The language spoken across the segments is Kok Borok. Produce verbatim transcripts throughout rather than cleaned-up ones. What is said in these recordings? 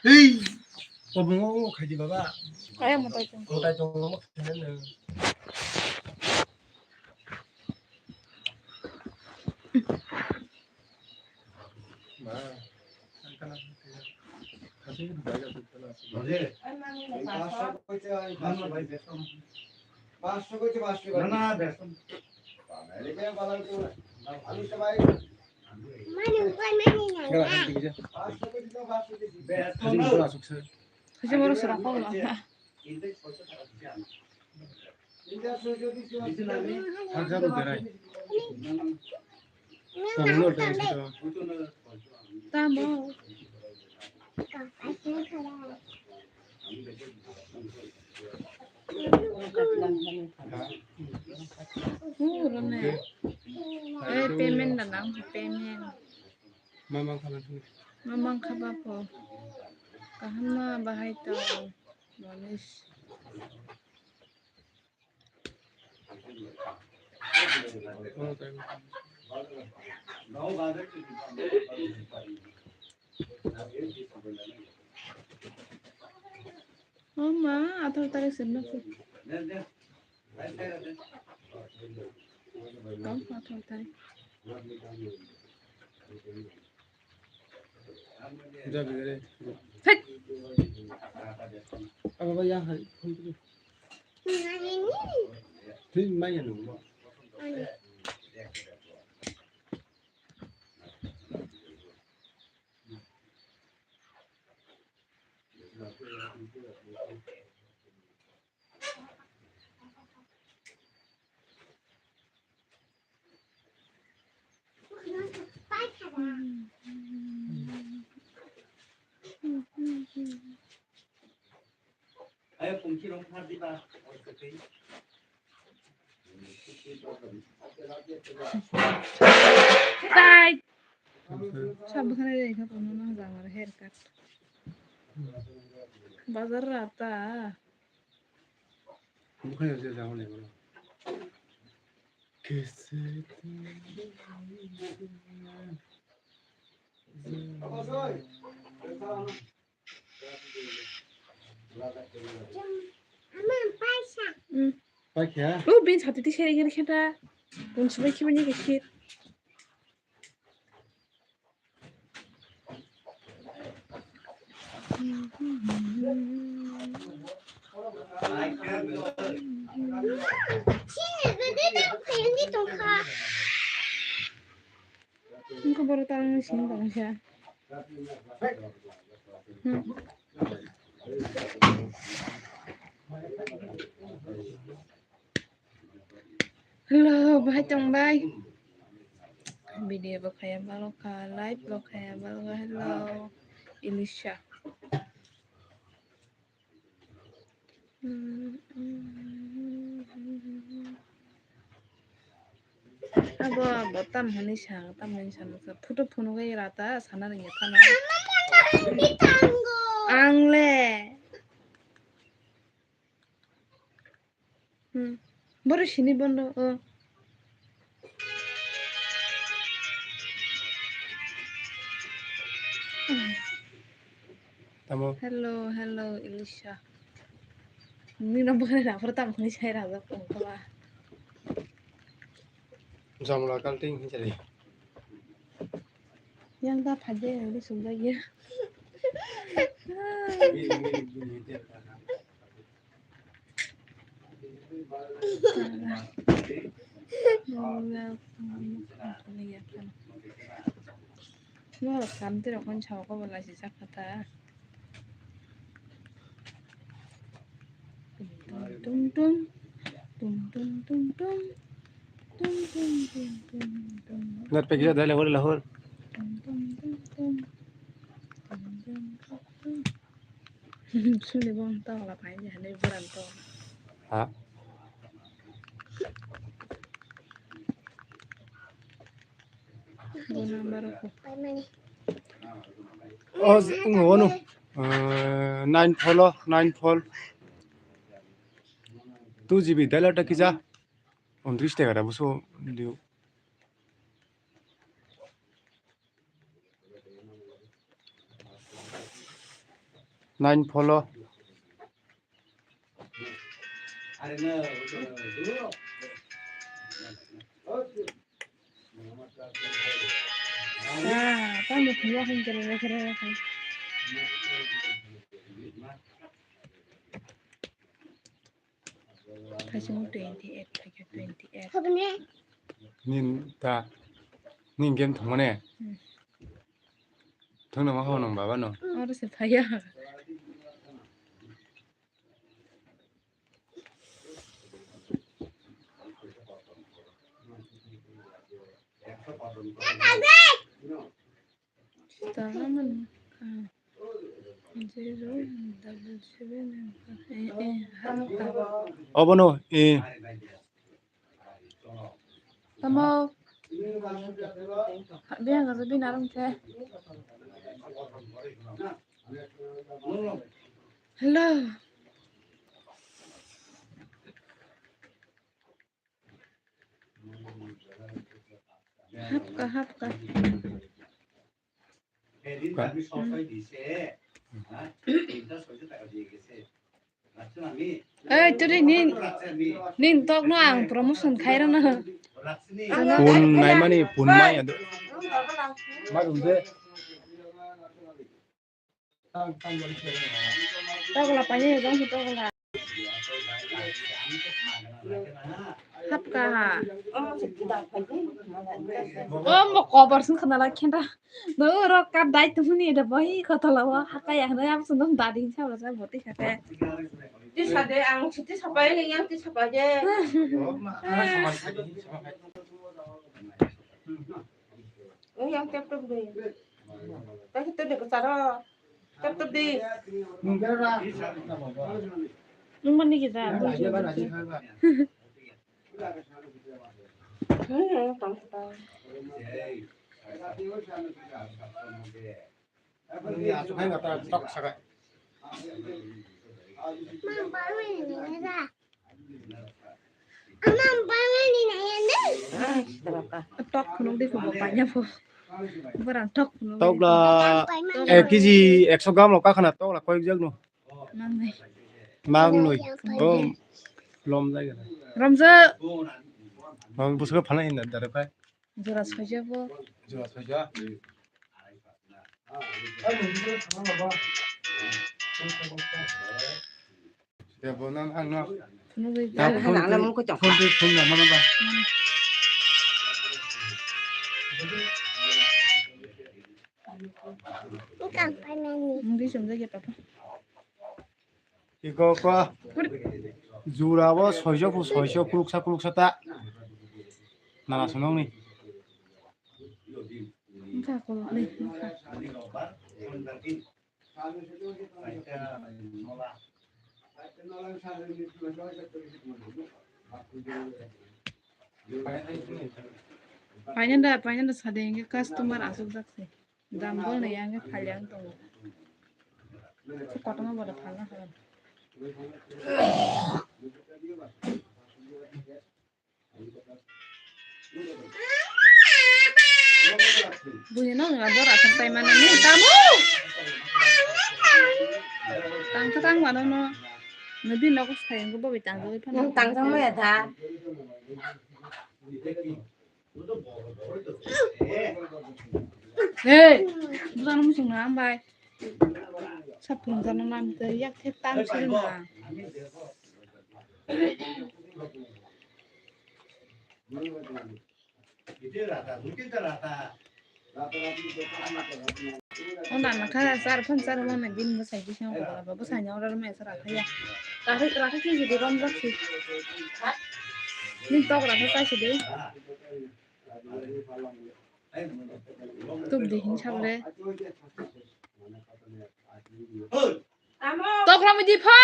Ei, kobongo khaidi baba. Kaya mutai tong. Mutai tong mo khana no. Ma, ang kana. Kasi bai ka kana. পাঁচশো কইছে, পাঁচশো না, না, বেসন। আমি সবাই Kasi mo sa rokok lang. Tamo. Urone. Eh, payment na nang, payment. Mamang khabar. Mamang khabar po. Kaham ma bahai to. Manis. Oh ma, atharo tarik sini. Oh, atharo tarik. Jabi re. Hei. Aba ba ya hai. Twi maya no. Tai. Sab khana dei kha kono nang jang ar hair cut. Bazar rata. Bukan yang saya jawab ni mana. Kese. Paikha. Oh, bin sati ti seri gani khata. Bun subai khibani ke khit. Engkho borok talangni simi tongkha. Hmm. Hello, bahai tong bai. Video bo khaya balo kha, live bo khaya balo kha. Hello, Elisha. Abo, abo, tam hwnwi sa, tam hwnwi sa, photo phunugwi rata, sana rwngya phano. Ang le. Hmm. Boro sini bondo, oh. Tamo. Hello, hello, Elisha. Nini no bwkhani raphuru tamo hwnwi sai rajak tong kha ba. Jamla kalting hinjari. Yang da phade, uli sumjak ya. Norok samtwi rok phano sao kobor laisijak kha ta. Tum tum tum. Tum tum tum tum. Tum tum tum tum tum. Nar pekya dale hol lahol. Tum tum tum tum. Tum tum tum tum. Sini bong tawla phai ni hane buran to. Ha? Bo number ko. O, wngo, wano. Eh, nine four o, nine four. Two G B dala ta kisa. Untris taka da buso diu. Nine follow. Ah, tamo thwiya hwn kere kere kere. Thaising twenty eight, thaising twenty eight. Nin ta, nin game thwngmane? Hmm. Thwngno ma hono baba no? Oro se phaiya. Obono, eh. Tamo. Biang ka bina rum khe. Hello. Hapka, hapka. Ei, turi nin, nin tokno ang promotion khairano. Pun naimani pun mai ado. Tokla paine jong si tokla. Hapka ha. O mo kobar sung khana la khenda. No ro ka dai tu ni da bai ko tola wa haka ya na ya sung dadi sa sa boti sa te. Ti sa de ang ti sa pai ni yang ti sa pai de. Yang tep tep de. Tep tep de ko saro. Tep tep de. Nung mani kita. Hmm, tang tang. Tok phunuk di pho, bo paina pho. Borang tok phunuk di. Tokla ek kg ekso gram lo kakhana tokla koyek jak no. Mangnai. Mangnoi. Oh, lom jai gana. Ramja. Lom busko phalai hinda dare phai. Jora soija bo. Jora soija. Ya bo nang ang no. Phunugwi. Ya phun phun phun na mana ba. Wngwi chumjak ya papa. Iko ko jura bo soijo phu soijo kuluksa kuluksa ta. Nana sunong ni. Wngkha kuluk ni, wngkha. Painanda, painanda sade hingke customer asokjak se. Dam bolni yang phalyang tongo. Kotorma bodo phalna phala. Buini no nang bor asok tai mano ni tamo. Tang kha tang mano no. Nodi nogo sai ngo bo tang jagoi phano. Nang tang jang maya da. Hey, bukan musuh nang bai. Sapung jana nam te yak thek tang sini na. Ona nakha sar phan sar mo na din mo sai bising ko ba bo sai na order me sar akhaya. Rakha rakha ki jodi rom rakhi. Din tok rakha sai sidi. Tup de hin sable. Tokla mudi pho.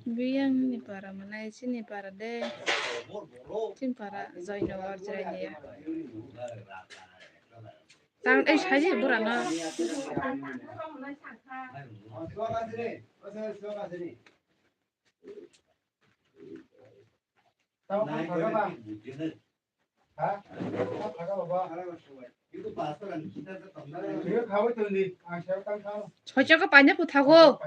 Biyang ni para manai chini para de. Chin para joy no war jai niya. Tang ei sai bura na. Soichaka paina puthago.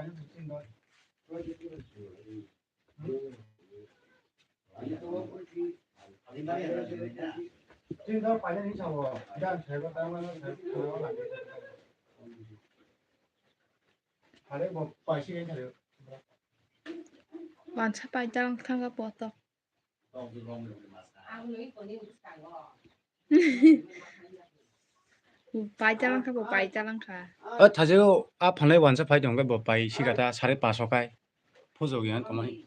Wansa paidang thanga poto. Paidang kha bo, paidang kha. O thajeo a phanai wansa phai tongkhe bo pai sikata sare paso kai. Pujo gyan tamani.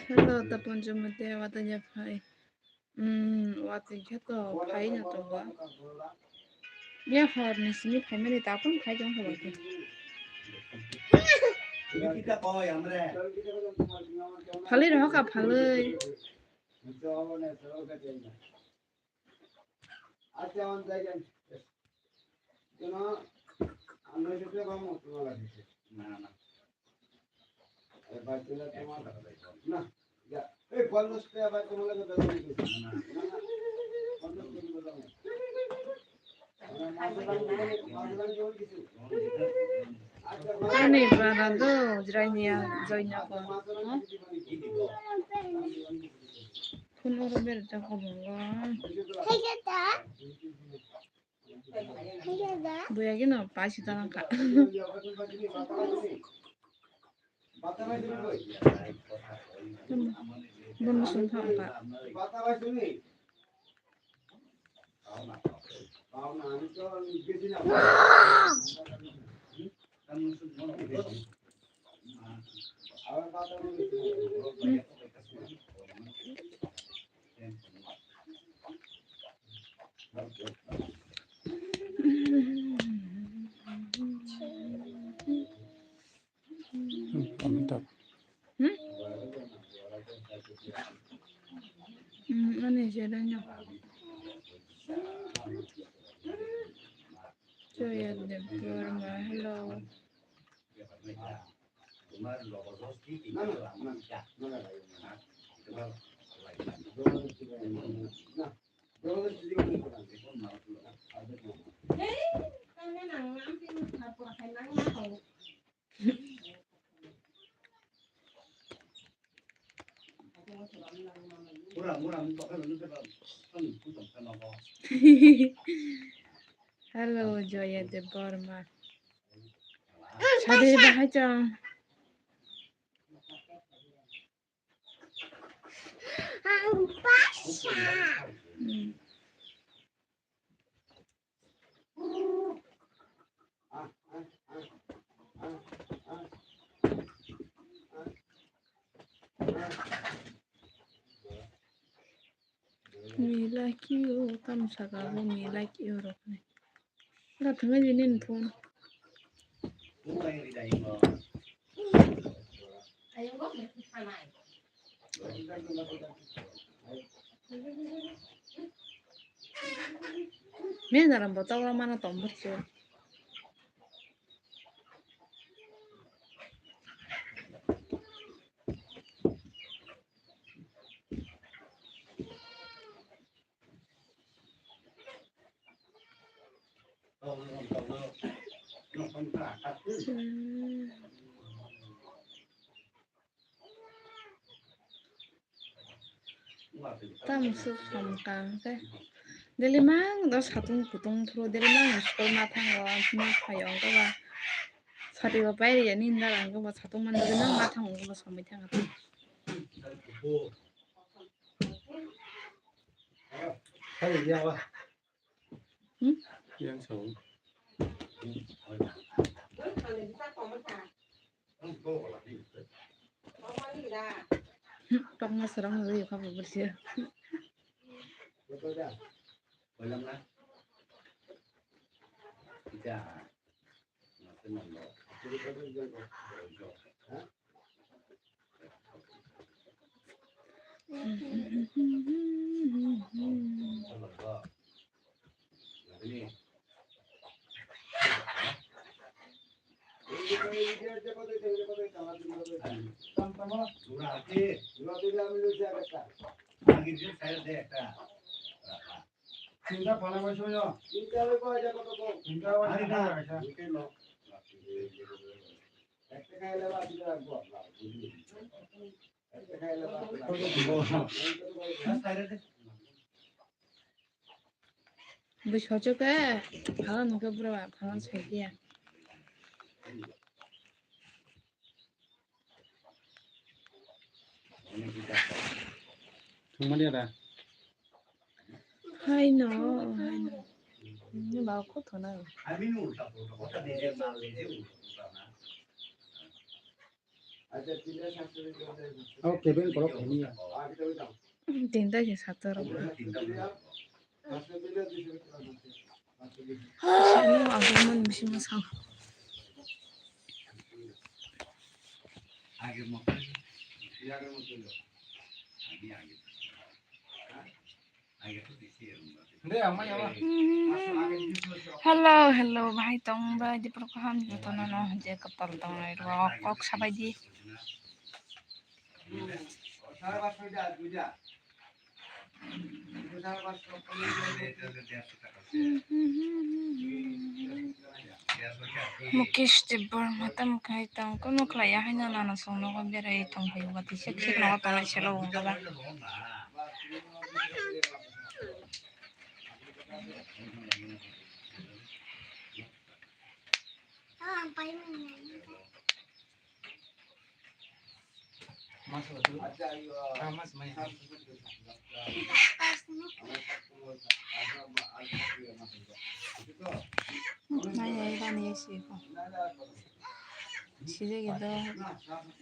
Hello, Tapon Jumate, watanya phai. Hmm, watanya khe to phai na tongo. Ya hor ni sini phai mani tapon phai tong kha. Phalwi rohor kha, phalwi. Ani bara do jrainia joina ko. Phone oro berajak ko bongo. Buya gino paisi tanang kha. Bono song thang kha. Hmm? Hmm, ani jera no. Joya Debbarma, hello. Hello, Joya Debbarma. Sadi bahai chong. Hmm. Me like you, tamo saka bo me like you rok ni. Ora thangwi bini ni phone. Me naram bo tawra mana tombor se. Tamo swk samkang khe. Deli mang do satung kutung phuru deli mang school ma thango, phino phaio wngkha ba. Sati bo pairi ya ninda wngkha ba satung man deli mang ma thango wngkha ba somoi thangkha. Hmm? Yang sao. Hmm, tokma sarang nang ri kha bo bersia. Tinta phala bai soyo. Tinta bai koi ja koto ko. Tinta bai soyo kaisa. Bui sochok e, phala nungkhe bura ba, phala sai dia. Thwngmani ada. Haino, haino. Ni ba kho thona. Oh, keben kolok thani ya. Tinta se sator. Sano agumon bisi masang. Hello, hello, bhai tong ba, di program joto no no je katal tong nai ro kok sabai di. Mukesh Debbarma tamo khai tong, kunu khlai ya haino nana song nogo berai tong phai, watwi sek sek nogo tongnai selo wngkha ba. Maya iba ni si ko. Sijak ya do.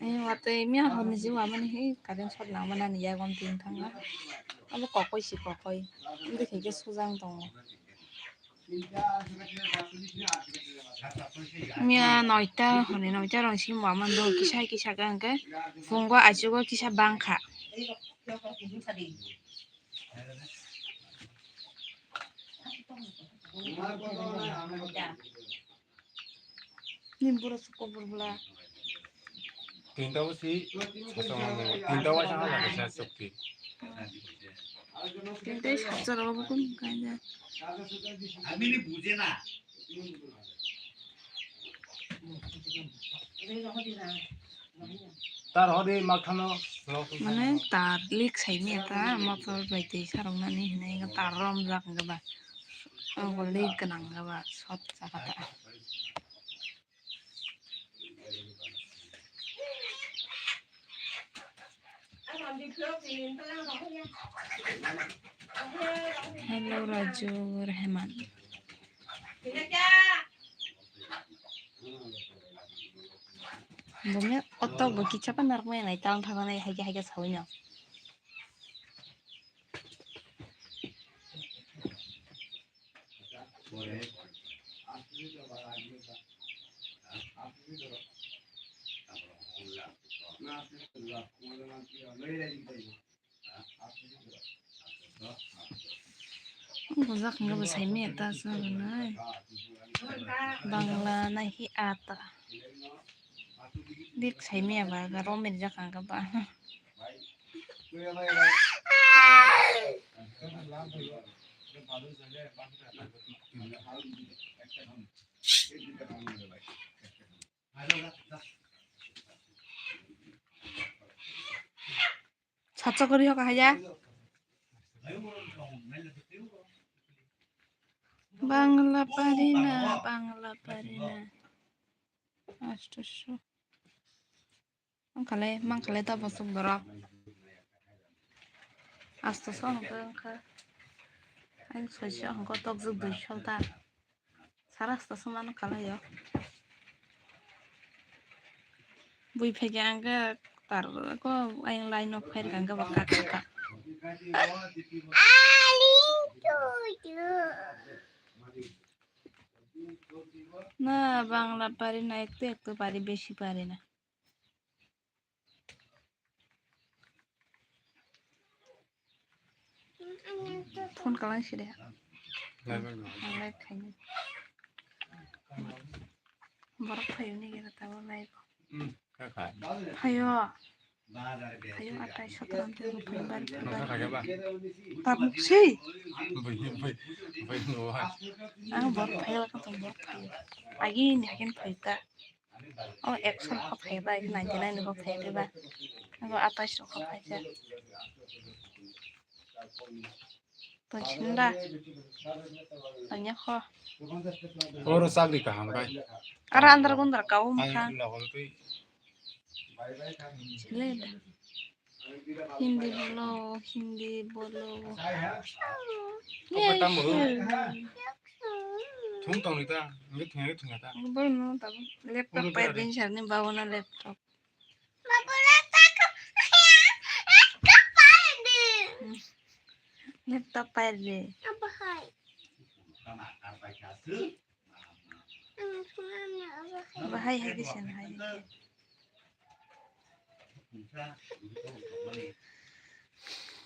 Eh, watwi miya hor ni jiwa mani he current shot nang mana ni ya gom tin thang na. Abo kokoi si kokoi. Indi khe khe sujang tongo. Miya noita, honi noita rong si mama do kisa kisa ka hwnkhe phungo achugo kisa bangkha. Ni bura suko burbula. Tinta usi, sasong ando. Tinta usi hala kisa sukti. Tinta usi sasong ando, bukum kanya. Ami ni buje na. Tar hodi makhano. Mane tar leak saimi ta motor bai twi sarok nani hinai tar rom jak ga ba. Ogo leak gwnang ga ba short jaga ta. Hello, Raju Rahman. Bumi otok bo kicha pa narwkmai nai, tang thangna nai, haikhe haikhe sawi no. Bujak hwnba bo saimaya ta chwng nai. Bangla nai hi ata. Dik saimaya ba ga romel jak ang ba. Sacha kori hoka haya. Bangla parina, Bangla parina. Asto so. Mangkhalai, mangkhalai ta bosok borok. Asto so hwnkhe wngkha. Ang soi so hwnkhe tokjwk dui solta. Sara hasta sumano kalaio. Bui phaikhe ang khe tar ko ayang line no phairwkha ang khe bo kak kha. Na Bangla pari na, ektu ektu pari, besi pari na. Phone kalang side. Live no. Ang live khaini. Borok phayo ni gera tabo live. Hmm, kha kha. Phayo. Ayo, atai sotrom te rupoi bar bar. Tabuk si. Bai, bai, bai, no, hai. Ang bor phai la kato bor phai. Agi ni hakin phai ta. O ekso kho phai ba, ninety nine kho phai ba. Ang atai so kho phai ja. Tonsinda. Anya kho. Oro chakri kaham bai. Ara andar gundar kau mkha. Ai, logo twi. Chile da. Hindi bolo, Hindi bolo. Apa tamu? Thung tong ni ta, ngi thung ngi thung ta. Bol no ta. Laptop pai din sar ni bawo na laptop. Laptop pai de. Bahai hai kisan hai.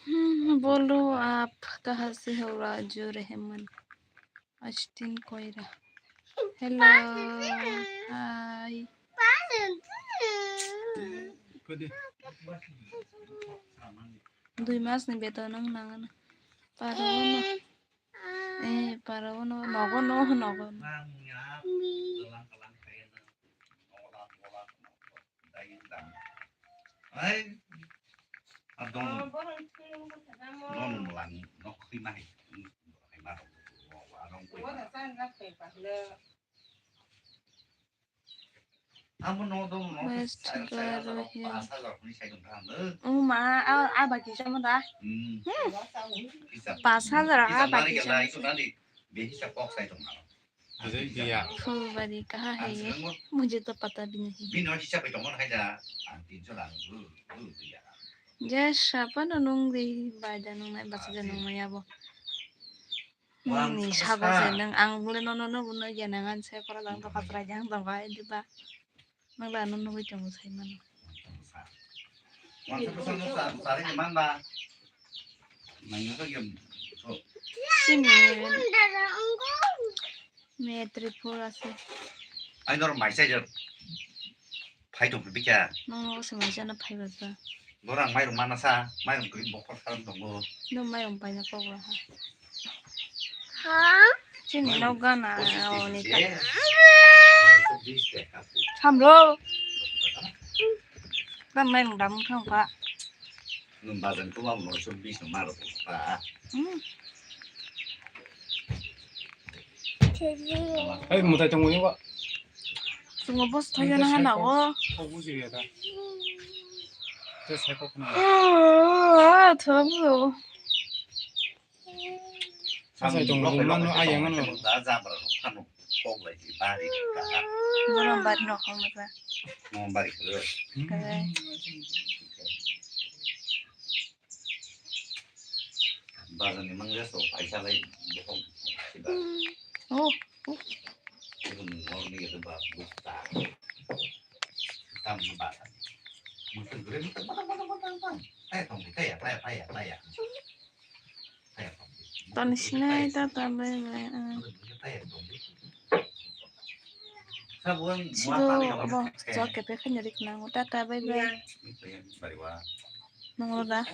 Hmm, bolo aap kahan se ho Raju Rehman? Astin Koira. Hello. Hi. Dui mas ni beton ang nang ano. Paro no. Eh, paro no. Nogo no, nogo no. Ai. Adong. Don lang nok khri mai. Hai ma. Adong ko. Amo no dong no. West Garo Hills. Paanch hajar hwnwi sai tong kha ang. Wng ma, a, a bai kisa mo da? Hmm. Hmm. Paanch hajar a bai kisa mo da? Be hisab kok sai tong kha. Phulbari kaha hai ye? Mujhe to pata bhi nahi. Bini hisab bai tong kha da. Ang tinso lang. Je sapa no nung di bai da nung nai basa da nung nai abo. Nini sago se nung ang bole nono no buno ya nang an se kora dang to khatra jang tong bai di ba. Nang la no nugui tong sai mano. Sini. Metri phur ase. Ai nor mai sai jer. Phai tong bikha. Nang no se mai jana phai ba ta. Borang mairung mana sa, mairung kri bokor karam tongo. No mairung paina kok ra ha. Ha? Chini no gana oni ta. Samro. Kan mairung dam thang ka. Nung bazan ko ba mo so bis no maro pa. Hmm. Hei, mutai tongmani wa. Chungo boss thayo na hana o. Kok buji ya ta. Te sai kok na. Ah, thabu. Sai tong ni mano ayang ano. Da jabra no phano kok lai di bari ka. Borom bari no khong na. Mo bari ko. Kare. Bazar ni mangga so paisa lai bohong. Oh, oh. Ibun ngor ni itu ba bukta. Tam ni bazar. Mungkin gure mungkin mana mana mana mana. Taya tong taya taya taya taya. Taya tong. Toni sinai ta ta bai bai. Taya tong. Sido abo chok kepe khaina rik nango. Tata, bye bye. Nongro da.